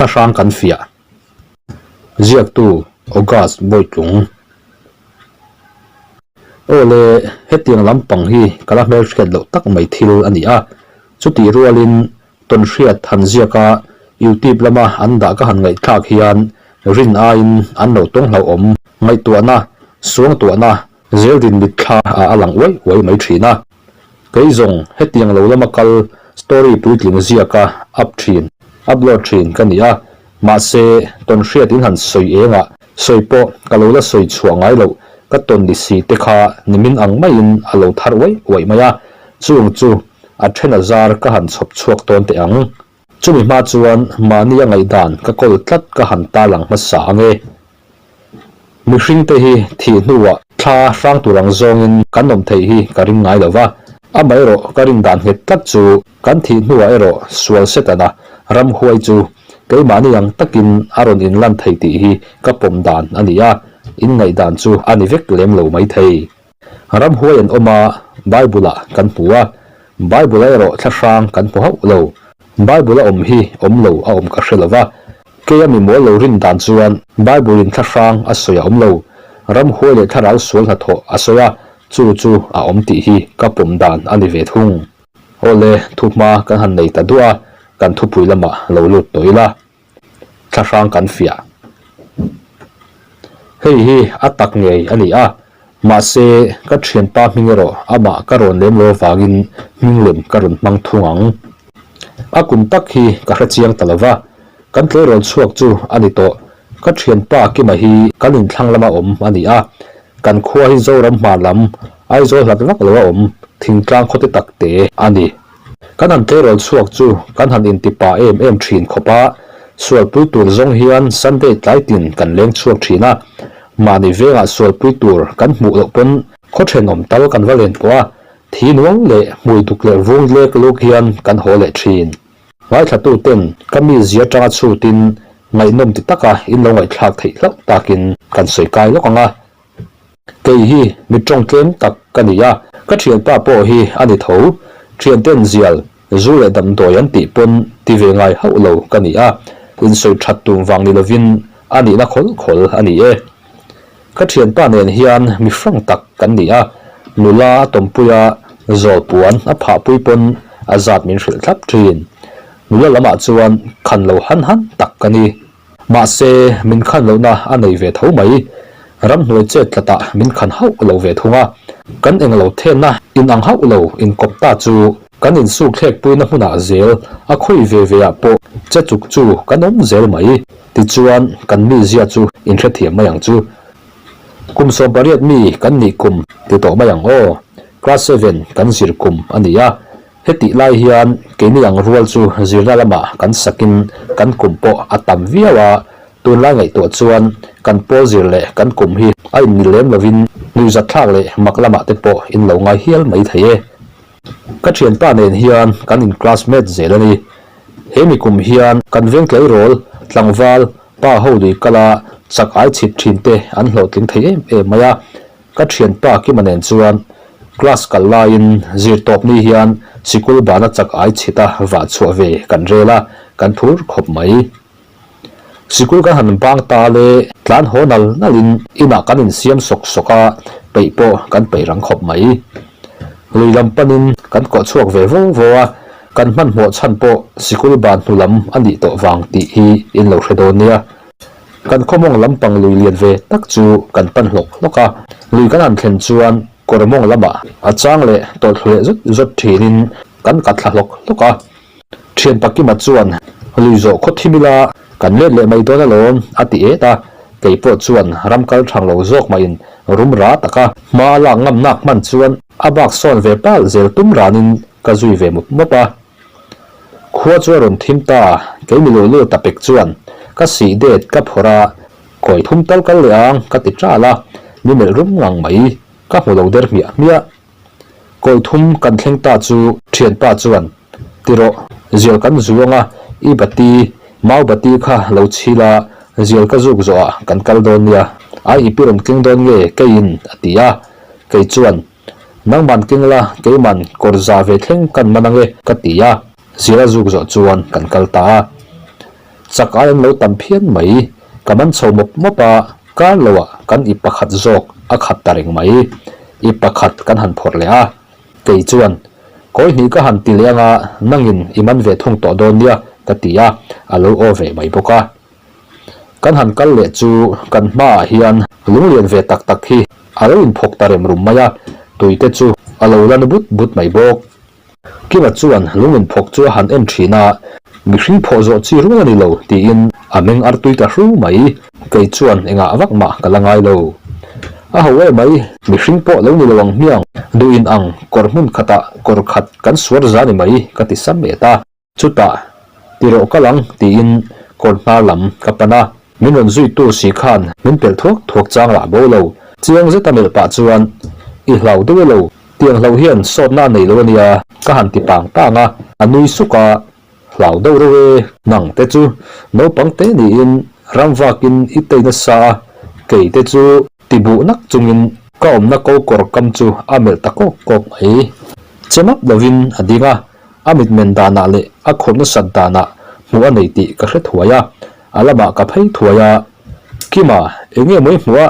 Thlahrang kan fiah. Ziaktu, August Bawitlung. Aw le, hetiang lampang hi ka la hmelhriat loh tak mai thil a ni a. Chutih rualin tawnhriat han ziaka YouTube lama an dah ka han ngaihthlak hian rin aiin an lo tawng hlauhawm ngaihtuahna, suangtuahna, zeldin mitthla ah a lang uai uai mai thin a. Kei zawng hetiang lo lama kal story puitling ziaka up thin, upload thin ka ni a, mahse tawnhriat in han sawi engah sawi pawh ka lo la sawi chhuah ngai loh ka tawn ni si te kha nimin ang maiin a lo thar uai uai mai a, chung chu a then a zar ka han chhawp chhuak tawn teh ang. Chumi hma chuan mahni a ngaihdan ka kawl tlat ka han tarlang hmasa ang e. Mihringte hi thih hnuah thla hrang tur ang zawngin kan awm theih hi ka ring ngai lo va, amaherawh ka rin dan nghet tlat chu kan thih hnuah erawh sual Setana ramhuai chu keimahni ang takin a rawn inlan thei tih hi ka pawm dan a ni a, inngaihdan chu a ni vek lem lo maithei. Ramhuai an awm a, Bible-ah kan hmu a, Bible-ah erawh thla hrang kan hmu hauh lo. Bible-a awm hi awm lo a awm ka hre lo va, keia mi mawl lo rin dan chuan Bible-in thla hrang a sawi a awm lo. Ramhuai leh thlarau sual hnathawh a sawi a, chu chu a awm tih hi ka pawm dan a ni ve thung. Awle, thuhma kan han nei ta duah a, kan thupui lamah lo lut tawh ila. Thlahrang kan fiah. Hei hi a tak ngei a ni a, mahse ka thianpa hming erawh amah ka rawn lem lo avangin hming lem ka rawn hmang thung ang. A kum tak hi ka hre chiang ta lo va, kan tleirawl chhuak chu a ni tawh. Ka thianpa Kima hi kan inthlang lama awm a ni a, kan khua hi Zoram hma lam Aizawl hlat vak lo a awm thingtlang khawte tak te a ni. Kan han tleirawl chhuak chu kan han inti pa em em thin khawp a, sualpui tur zawng hian Sunday tlai tin kan leng chhuak thin a, mahni vengah sualpui tur kan hmuh loh pawn khaw thenawm tal kan va len pawh a, thi nual leh hmui duk leh vung lek luk hian kan haw leh thin. Ngaithlatu ten ka mi zia tanga chhutin ngaihnawm ti taka in lo ngaihthlak theih hlauh takin kan sawi kai lawk ang a. Kei hi mi tawng tlem tak ka ni a, ka thianpa pawh hi a ni tho. Thianten zial, zu leh damdawi an tih pawn ti ve ngai hauh lo ka ni a, insawi that tum vang ni lovin a nihna khawl khawl a ni e. Ka thianpa nen hian mi hrang tak kan ni a, nula a tawmpui a, zawl puan a phahpui pawn a zat min hrilh thlap thin. Nula lamah chuan khan lo han han tak ka ni. Mahse, min khan lohna a nei ve tho mai. Ramhnuai chet tlatah min khan hauh lo ve thung a. Kan englo thenna inang hauh lo inkawp ta chu kan insuk thlekpuina hmunah zel a khawi ve ve ah pawh che chuk chu kan awm zel mai. Tichuan, kan mizia chu inhrethiam mai ang chu. Kum 18 mi kan nih kum ti tawh mai ang aw. Class seven kan zir kum a ni a. Hetih lai hian keini ang rual chu zirna lamah kan sakin kan kum pawh a tam viau a, tunlai ngaihtuah chuan kan pawl zir leh kan kum hi a inmil lem lovin nuihzatthlak leh mak lamah te pawh in lo ngai hial mai thei e. Ka thianpa nen hian kan in classmate zel a ni. He mi kum hian kan veng tleirawl, tlangval, pa ho lui kala chak ai chhit thin te an hlawhtling thei em em mai a, Ka thianpa Kima nen chuan class kal laiin zirtawp ni hian sikul bana chak ai chhita vah chhuah ve kan rel a, kan phur khawp mai. Sikul kan han bang ta le tlan haw nal nalin inah kan insiam sawk sawk a, peih pawh kan peih rang khawp mai. Lui lam panin kan kawh chhuak ve vo vo a, kan hmanhmawh chhan pawh sikul ban hnu lam a nih tawh vang tih hi in lo hre dawn nia. Kan khawmawng lampang lui lian ve tak chu kan pan hlawk hlawk a, lui kan han thlen chuan kawr mawng lamah a chang leh tawlhthlu leh zut zut thinin kan kat thla hlawk hlawk a. Thian Pakima chuan lui zawh khaw thim ila kan let leh mai dawn alawm a ti et a, kei pawh chuan ram kal thang lo zawk mahin rum ra taka hma a lak ngam nak hman chuan a bak sawn ve pal zel tum ranin ka zui ve mawp mawp a. Khua chu a rawn thim ta, kei mi luh lut a pek chuan ka sih det ka phawrh a, kawi thum tal kal leh ang ka ti ṭal a, mi melh rum ngang mai, ka hmu lo der hmiah hmiah. Kawi thum kan thleng ta chu ṭhianpa chuan, Ti rawh, zial kan zuang a, i bati, mau bati kha lo chhil a, zial ka zuk zawh ah kan kal dawn nia, ai i pi rawn keng dawn nge keiin a ti a, kei chuan, Nangman keng la, keiman kawr za ve thleng kan man ange ka ti a, zira zuk zawh chuan kan kal ta a. Chak ai an lo tam phian mai. Ka man chho mawp mawp a, kar loah kan ip pakhat zawk a khat ta reng mai. Ip pakhat kan han phawrh leh a. Kei chuan, Kawi hnih ka han ti leh anga nangin i man ve thung tawh dawn nia ka ti a, a lo aw ve mai bawk a. Kan han kal leh chu kan hmaah hian lunglian ve tak tak hi a lo inphawk ta rem rum mai a, tui te chu a lo la na but but mai bawk. Kima chuan lung inphawk chu a han en thin a, mihring phawh zawh chi rual a ni lo tiin a meng artui ta hru mai. Kei chuan engah vak mah ka la ngai lo. A ho e mai, mihring pawh lo ni lo ang hmiang, duh in ang kawr hmun khatah kawr khat kan suar za ni mai ka ti sam et a. Chutah, ti rawh kal ang tiin kawr hnar lam ka pan a, min rawn zuitu si khan min pelh thuak thuak chang lah bo lo. Chiang zeta melh pah chuan, I hlau deuh e lo, tiang hloh hian sawtna a nei lo a nia ka han ti pang pang a, a nui suk a, Hlau deuh reuh e, nang te chu naupang te niin ram vakin i tei nasa a, kei te chu ti buh nak chungin ka awmna ko kawr kam chu a melh ta kawk kawk mai. Che map lovin a ding a, a mitmen danah leh a khawrh nasat danah hmuh a nei tih ka hre thuai a, a lamah ka phei thuai a, Kima, eng nge mawi hmuh a,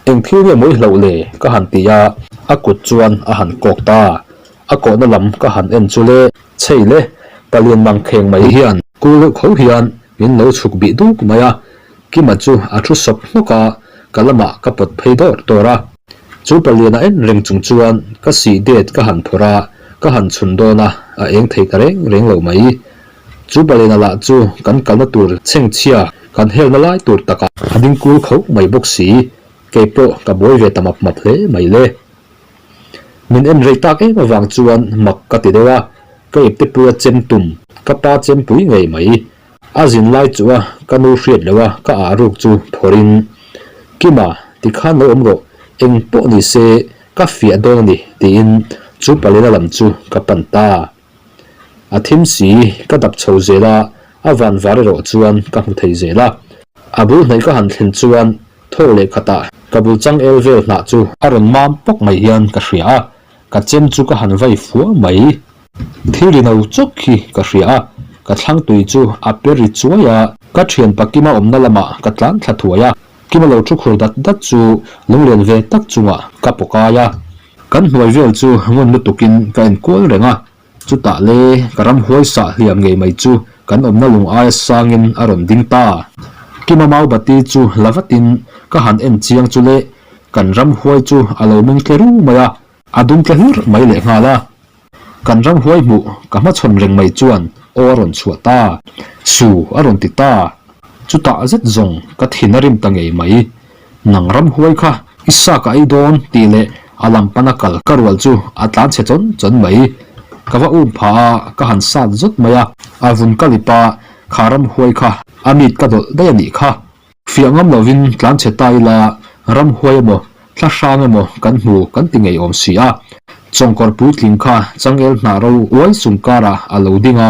eng thil nge mawi hlauh le? ka han ti a, a kut chuan a han kawk ta. A kawhna lam ka han en chu le, chhei le, palian mang kheng mai hian kul deuh kho hian min lo chhuk bih duk mai a, Kima chu a thu sawp hnawk a, ka lamah ka pawt phei dawr dawr a. Chu palian a en reng chung chuan ka sih det ka han phawrh a, ka han chhun dawn a, a eng thei ta reng reng lo mai. Chu paliana lah chu kan kalna tur chhengchhia kan helna lai tur takah a ding kul kho mai bawk si, kei pawh ka buai ve ta map map hle mai le. Min en rei tak em avang chuan mak ka ti deuh a, ka ipte puia chem tum, ka pa chem pui ngei mai. A zin lai chu a ka nu hriat loh a ka ah ruk chu phawrhin, Kima, tikhan lo awm rawh, eng pawh ni se ka fiah dawn a ni tiin chu palena lam chu ka pan ta. A thim si, ka dap chho zel a, a van var erawh chuan ka hmu thei zel a. A bul hnaih ka han thlen chuan thaw leh khatah ka bul changel vel hnah chu a rawn mam pawk mai hian ka hria a, ka chem chu ka han vai fua mai. Thil ri no chawk hi ka hria a, ka thlang tui chu a per ri chuai a, ka thianpa Kima awmna lamah ka tlan thla thuai a, Kima lo thu khur dat dat chu lunglen ve tak chungah ka pawkai a. Kan hnuai vel chu ngun lutukin ka enkual reng a, chutah le ka ramhuai sah hliam ngei mai chu kan awmna lung aia sangin a rawn ding ta. Kima mau bati chu la vatin ka han en chiang chu le kan ramhuai chu a lo meng tle ru mai a, a dum tle hlur mai lehnghal a. Kan ramhuai hmuh ka hmachhawn reng mai chuan aw a rawn chhuah ta, su a rawn ti ta. Chutah zet zawng ka thin a rim ta ngei mai. Nang ramhuai kha i sa ka ei dawn tih leh a lam pana kal ka rual chu a tlan chhe chawn chawn mai. Ka va um phah a, ka han sat zawt mai a, a vun ka lip a, kha ramhuai kha a mit ka dawlh daih a nih kha. Fiah ngam lovin tlan chhe ta ila ramhuai emaw thla hrang emaw kan hmu kan ti ngei awm si a. Chawngkawr puitling kha changel hnah ro uai sung karah a lo ding a,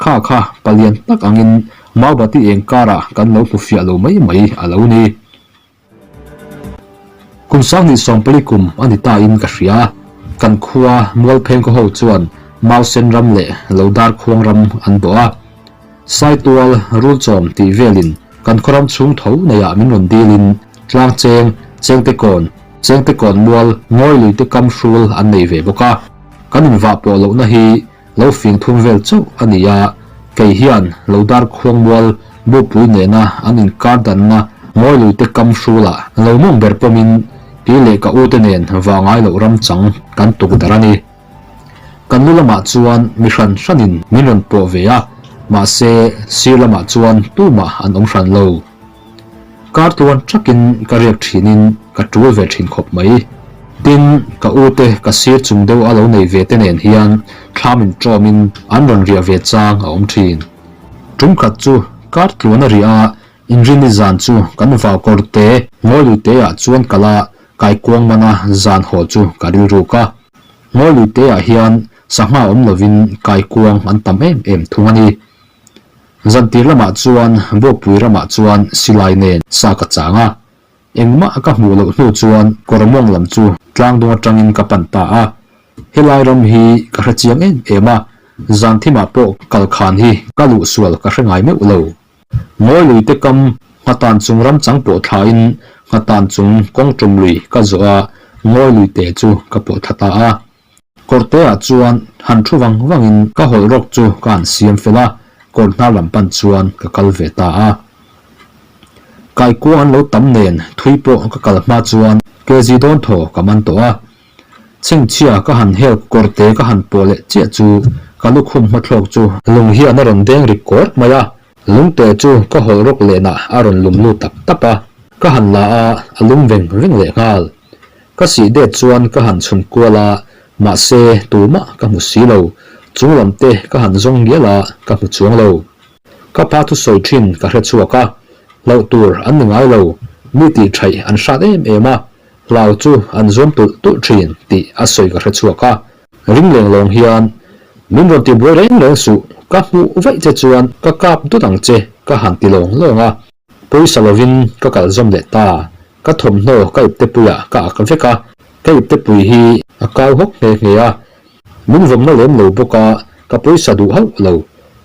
kha kha palian tak angin maubati eng karah kan lo hmu fiah lo mai mai a lo ni. Kum sanghnih sawmpali kum a ni ta in ka hria. Kan khua Mualpheng khaw ho chuan Mausen ram leh Lodar khuang ram an bawh a. Saitual, Rulchawm tih velin kan khawram chhung tho neiah min rawn dilin tlang cheng, chengte kawn, chengte kawn mual, ngawi luite kam hrul an nei ve bawk a. Kan invah pawh lohna hi lo fing thum vel chauh a ni a, kei hian lo dar khuang mual bupui nena an inkar danna ngawi luite kam hrulah lo mawng ber pawmin kei leh ka ute nen vah ngai loh ram chang kan tuk darh a ni. Kan lu lamah chuan mi hran hranin min rawn pawh ve a, mahse sir lamah chuan tumah an awm hran lo. Kar tluan thakin ka riak thinin ka tul ve thin khawp mai. Tin, ka ute ka sir chung deuh a lo nei ve te nen hian thlam in tawmin an rawn riah ve chang a awm thin. Tum khat chu kar tluan a riah a, Inrini zan chu kan vau kawr te ngawi te ah chuan kal a, kaikuang mana zan haw chu ka rilruk a. Ngawi te ah hian sangha awm lovin kaikuang an tam em em thung a ni. Zantir lamah chuan Bawkpui ramah chuan silai nen sa ka chang a. Engmah ka hmuh loh hnu chuan kawr mawng lam chu tlangdung atangin ka pan ta a. Helai ram hi ka hre chiang em em a, zan thimah pawh kalkhan hi ka luhsual ka hre ngai meuh lo. Ngawi lui te kam nghatan chung ram chang pawh thlain nghatan chung kawng tum lui ka zawh a, ngawi lui te chu ka pawh thla ta a. Kawrte ah chuan han thu vang vangin ka hawlh rawk chu ka han siam fel a, kawr hnar lam pan chuan ka kal ve ta a. Kaikuang an lo tam nen thui pawh ka kal hma chuan kg dawn thaw ka man tawh a. Chhingchhia ka han hel kawrte ka han pawh leh chiah chu ka lukhum hmathlawk chu lung hian a rawn deng ri kawt mai a, lungte chu ka hawlh rawk lehnah a rawn lum lut tap tap a, ka han la a, a lum veng veng leh nghal. Ka sih det chuan ka han chhun kual a, mahse tumah ka hmu si lo, chung lam te ka han zawng ngial a, ka hmu chuang lo. Ka pa thusawi thin ka hre chhuak a, hlauh tur an ni ngai lo, mi tih thaih an hrat em em a, hlau chu an zuam tulh tulh thin tih a sawi ka hre chhuak a. Ring leng lawng hian, Min rawn ti buai reng reng suh, ka hmuh vaih che chuan ka kap dut ang che ka han ti lawng lawng a. Pawisa lovin ka kal zawm leh ta, ka thawmhnaw ka iptepuiah ka ak vek a, ka iptepui hi a kau hawk nghe nghe a, min vawmna lem lo bawk a, ka pawisa duh hauh lo,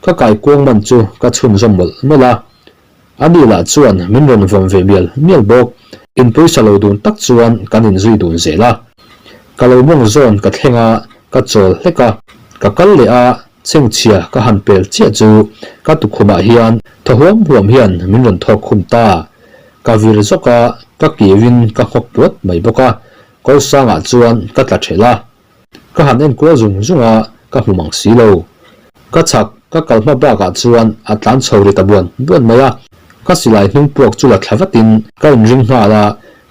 ka kaikuang man chu ka chhunzawm mawlh mawlh a, ani lah chuan min rawn vawm ve mial mial bawk, in pawisa lo dun tak chuan kan inzui dun zel a, ka lo mawng zawn ka thleng a, ka chawl hlek a, ka kal leh a, Chhengchhia ka han pel chiah chu ka tukhumah hian thaw huam huam hian min rawn thawk khum ta. Ka vir zawk a, ka kirin ka nghawk puat mai bawk a, ko sangah chuan ka tla thelh a. Ka han enkual zung zung a, ka hmu mang si lo. Ka chhak ka kal hma bakah chuan a tlan chho ri ta buan buan mai a, ka silai hnung puak chu la thla vatin ka inring nghal a,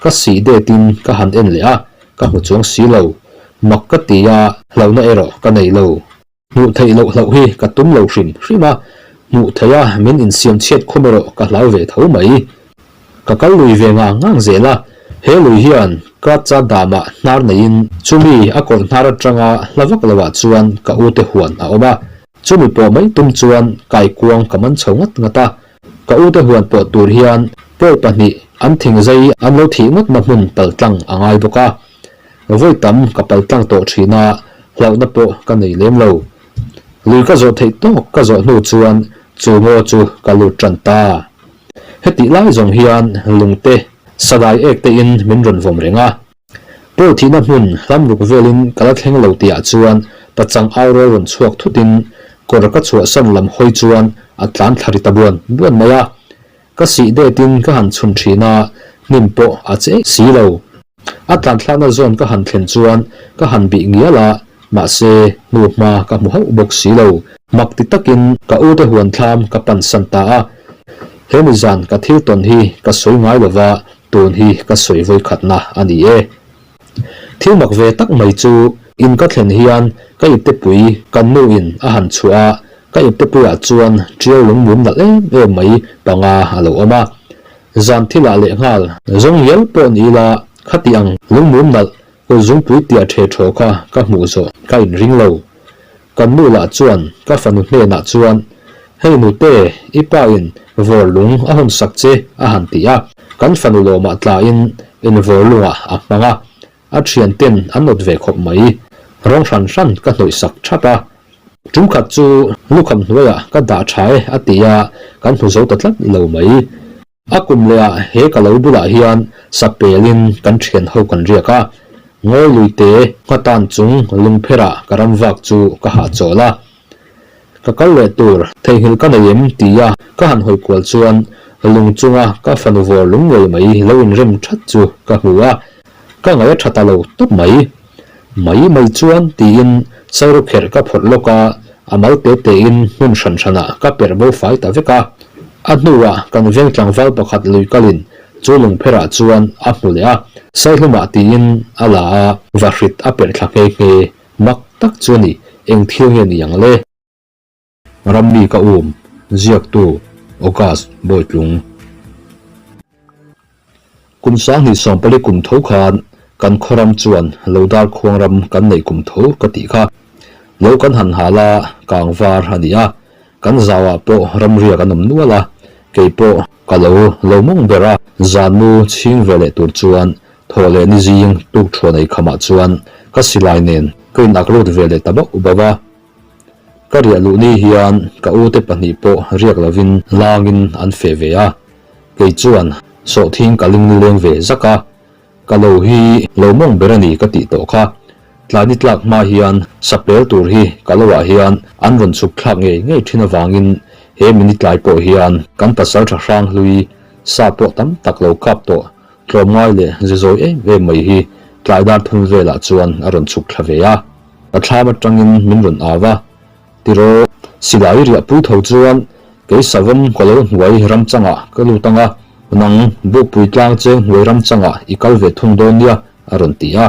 ka sih detin ka han en leh a, ka hmu chuang si lo. Mak ka ti a, hlauhna erawh ka nei lo. Hmuh theih loh hlauh hi ka tum lo hrim hrim a, hmuh theih a min insiam chhiat khum erawh ka hlau ve tho mai. Ka kal lui ve ngang ngang zel a, he lui hian ka cha damah hnar neiin chumi a kawrh hnar atanga hla vak loah chuan ka ute huan a awm a, chumi pawh mai tum chuan kaikuang ka man chho ngat ngat a, ka ute huan pawh tur hian pawi pahnih an thingzai an lo thih ngawtna hmun paltlang a ngai bawk a. Vawi tam ka pal tlang tawh thin a, hlauhna pawh ka nei lem lo. Lui ka zawh theih tawk ka zawh hnu chuan chu ngaw chu ka lut tan ta. Hetih lai zawng hian lungte, sadai ek te in min rawn vawm reng a. Pawi thihna hmun hlamruk velin ka la thleng lo tihah chuan pachang au rawl rawn chhuak thutin kawr ka chhuahsan lam hawi chuan a tlan thla ri ta buan buan mai a. Ka sih detin ka han chhun thin a, hnim pawh a che si lo. A tlanthlakna zawn ka han thlen chuan ka han bih ngial a, mahse hnu hma ka hmu hauh bawk si lo. Mak ti takin ka ute huan thlam ka pan san ta a. He mi zan ka thil tawn hi ka sawi ngai lova, tun hi ka sawi vawikhatna a ni e. Thil mak ve tak mai chu in ka thlen hian ka iptepui kan nu in a han chhuah a, ka iptepuiah chuan tiau lungmum nalh em em mai panga a lo awm a. Zan thilah lehnghal zawng ngial pawh ni ila khati ang lungmum nalh kut zungpui tia the thaw kha ka hmuh zawh ka inring lo. Kan nu lah chuan ka fanu hnenah chuan, Hei nute, i pa in vawr lung a hawn sak che a han ti a. Kan fanu lawmah tlain in vawr lungah a hmang a, a thian ten an awt ve khawp mai. Rawng hran hran ka hnawih sak thap a. Tum khat chu lukham hnuaiah ka dah tha e a ti a, kan hmu zo ta tlat lo mai. A kum leh ah he ka lo bulah hian sapelin kan thian ho kan riak a, ngawi lui te nghatan chung lungpherah ka ram vak chu ka hahchawl a. Ka kal leh tur theihnghilh ka nei em tia ka han hawi kual chuan lung chunga ka fanu vawr lung ngei mai lo inrem that chu ka hmu a, ka ngaih a tha ta lo tawp mai. Mai mai chuan tiin Sairu kherh ka phawrh lawk a, a mal te tein hmun hran hranah ka perh bo fai ta vek a. A hnuah kan veng tlangval pakhat lui kalin chu lungpherah chuan a hmu leh a, Saihlumah tiin a la a, vahrit a perh thla nghe nghe. Mak tak chu a ni, eng thil nge ni ang le? Rammi ka um, ziaktu August Bawitlung. Kum 2040 kum tho khan kan khaw ram chuan lo dar khuang ram kan neih kum tho ka tih kha. Lo kan han hal a, kang var a ni a, kan zauah pawh ramriak an awm nual a, kei pawh ka lo lo mawng ber a, zan mu chhing ve leh tur chuan thaw leh ni zing tuk thuan ei khamah chuan ka silai nen ka in ak lut ve leh ta bauh bauh a. Ka riah luh ni hian ka ute pahnih pawh riak lovin langin an feh ve a, kei chuan sawhthing ka ling leng ve zak a, ka lo hi lo mawng ber a ni ka tih tawh kha. Tlai ni tlak hma hian sapel tur hi ka lo ah hian an rawn chhuk thlak ngei ngei thin avangin he mini tlai pawh hian kan pasaltha hrang hlui sa pawh tam tak lo kap tawh Tlawmngai leh ze zawi em em mai hi tlai dar thum velah chuan a rawn chhuk thla ve a, ka thlam atangin min rawn au a, Tiraw, silai riahpui tho chuan kei savawm ka lo hnuai ram changah ka lut ang a, nang Bukpui tlang cheng hnuai ram changah i kal ve thung dawn nia a rawn ti a.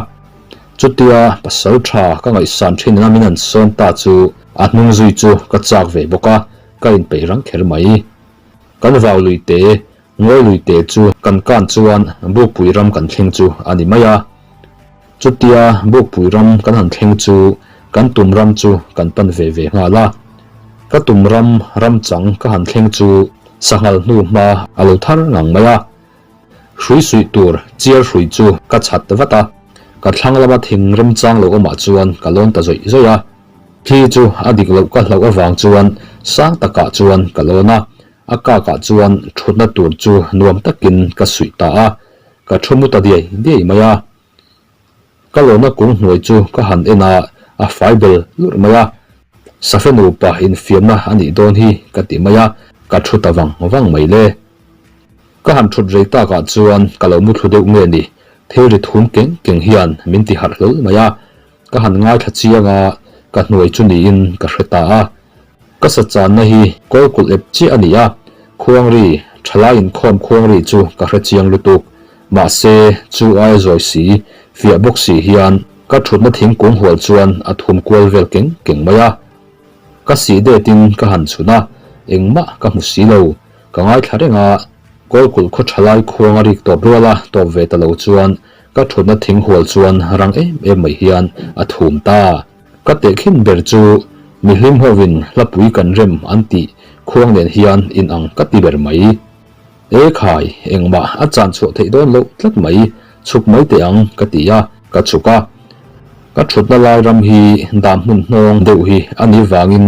Chutia pasal tha ka ngaihsan thin ina min han sawm ta chu a hnung zui chu ka chak ve bawk a, ka inpeih rang kher mai. Kan vau lui te Ngawi lui te chu kan kan chuan Bukpui ram kan thleng chu a ni mai a. Chutia Bukpui ram kan han thleng chu kan tum ram chu kan pan ve ve nghal a. Ka tum ram ram chang ka han thleng chu sanghal hnu hma a lo thar ngang mai a. Hrui suih tur chiar hrui chu ka chhat vat a. Ka thlang lama thing remchang lo awmah chuan ka lawn ta zawih zawih a. Thli chu a dik loh ka hlauh avang chuan sang takah chuan ka lawn a. A kakah chuan thutna tur chu nuam takin ka suih ta a, ka thu mu ta diai diai mai a. Ka lawmna kung hnuai chu ka han en a, a fai bel lurh mai a. Safe nupa infiamna a nih dawn hi ka ti mai a, ka thu ta vang vang mai le. Ka han thut rei takah chuan ka lo muthlu deuh nge ni, thil ri thum keng keng hian min ti harh hlawl mai a. Ka han ngaithla chiang a, ka hnuai chu niin ka hre ta a. Ka sa channa hi kawlkulh ep chiah a ni a, khuangri, thalai inkhawm khuangri chu ka hre chiang lutuk. Mahse, chu aia zawi si, fiah bawk si hian ka thutna thingkung hual chuan a thum kual vel keng keng mai a. Ka sih detin ka han chhun a, engmah ka hmu si lo. Ka ngaithla reng a, kawlkulh khaw thalai khuang a rik tawp rual a, tawp ve ta lo chuan ka thutna thing hual chuan rang em em mai hian a thum ta. Ka tehkhin ber chu mihlim hovin hlapui kan rem an tih khuang nen hian in ang ka ti ber mai. E khai, engmah a chan chhuah theih dawn loh tlat mai, chhuk mai teh ang ka ti a, ka chhuk a. Ka thutna lai ram hi dam hmun hnawng deuh hi a nih vangin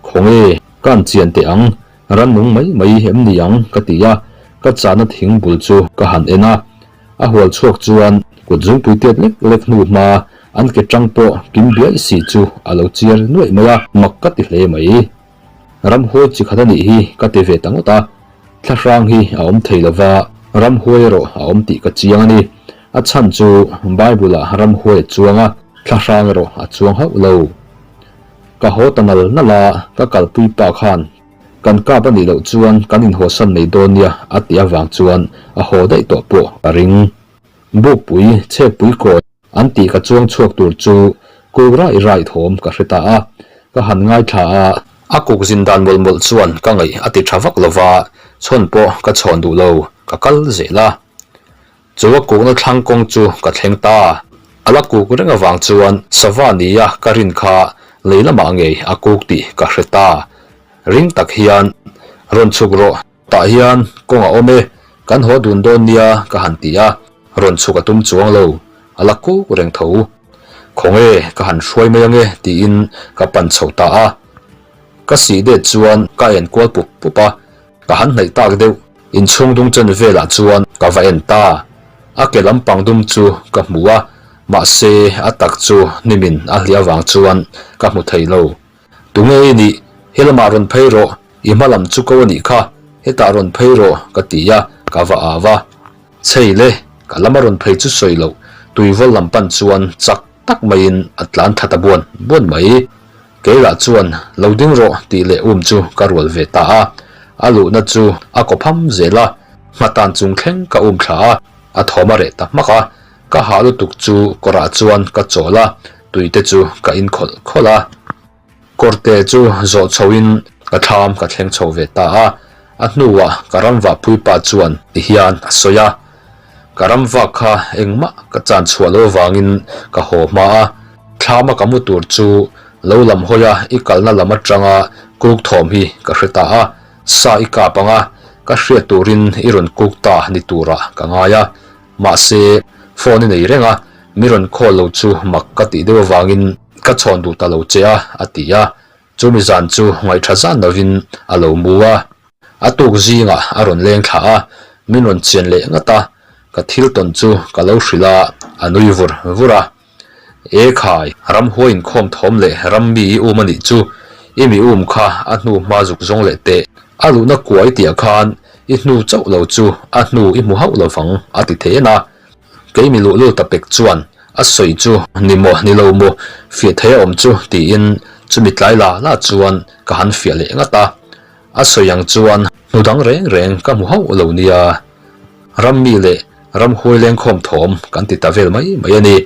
khawnge ka an chian teh ang, rannung mai mai em ni ang ka ti a, ka chahna thing bul chu ka han en a. A hual chhuak chuan kut zungpui tiat lek lek hnu hma an ke tang pawh kim biai si chu a lo chiar nuaih mai a, mak ka ti hle mai. Ramhuai chi khat a nih hi ka ti ve ta ngawt a, thlahrang hi a awm thei lova, ramhuai erawh a awm tih ka chiang a ni. A chhan chu Bible ah ramhuai a chuang a, thlahrang erawh a chuang hauh lo. Ka haw ta nal nal a, ka kalpui pa khan Kan kap a nih loh chuan kan inhawsan mai dawn nia a tih avang chuan a haw daih tawh pawh ka ring. Bukpui, chhekpui kawi an tih ka chuang chhuak tur chu kuk raih raih thawm ka hre ta a, ka han ngaithla a. A kuk zin dan mawlh mawlh chuan ka ngaih a ti tha vak lova, chhawn pawh ka chhawn duh lo, ka kal zel a. Chu a kukna thlang kawng chu ka thleng ta. A la kuk reng avang chuan sava nia ka rin kha lei lamah ngei a kuk tih ka hre ta. Ring tak hian, Rawn chhuk rawh, tah hian kawng a awm e, kan haw dun dawn nia ka han ti a, rawn chhuk a tum chuang lo, a la kuk reng tho. Khawnge ka han hruai mai ange tiin ka pan chho ta a. Ka sih det chuan ka en kual pup pup a, Ka han hnaih tak deuh, inchhung dung chen velah chuan ka va en ta. A ke lampang dum chu ka hmu a, mahse a tak chu hnimin a hliah avang chuan ka hmu thei lo. Tunge i nih? He lamah rawn phei rawh, i hma lam chu ko a nih kha, hetah rawn phei rawh ka ti a, ka va au a. Chhei le, ka lama rawn phei chu sawi loh, tuivawl lam pan chuan chak tak maiin a tlan thla ta buan buan mai. Keilah chuan lo ding rawh tih leh um chu ka rual ve ta a, a luhna chu a kaw pham zel a, nghatan chung thleng ka um thla a, a thawm a reh ta hmak a, ka hah lutuk chu kawrah chuan ka chawl a, tui te chu ka in khawlh khawlh a. Kawrte chu zawh chho in ka thlam ka thleng chho ve ta a, a hnuah ka ramvah puipa chuan ti hian a sawi a, Ka ramvak kha engmah ka chan chhuah lo avangin ka haw hma a, thlama ka mu tur chu lo lam hawi a i kalna lam atanga kuk thawm hi ka hre ta a, sa i kap ang a, ka hriat turin i rawn kuk ta ni turah ka ngai a, mahse phone i nei reng a, mi rawn call lo chu mak ka tih deuh avangin ka chhawn duh ta lo che a, a ti a. Chumi zan chu ngaihṭha zan lovin a lo mu a. A tuk zingah a rawn leng thla a, min rawn chian leh ngat a, ka thil tawn chu ka lo hrilh a, a nui vur vur a. E khai, ramhuai inkhawm thawm leh ram mi i um a nih chu, i mi um kha a hnu hma zuk zawng leh teh. A luhna kuai tihah khan i hnu chauh lo chu a hnu i hmu hauh lovang a ti thei en a. Kei mi luhlul ta pek chuan a sawi chu ni maw ni lo maw fiah thei a awm chu tiin chumi tlai la la chuan ka han fiah leh ngat a. A sawi ang chuan hnu dang reng reng ka hmu hauh lo nia. Rammi leh ramhuai lengkhawm thawm kan ti ta vel mai mai a ni.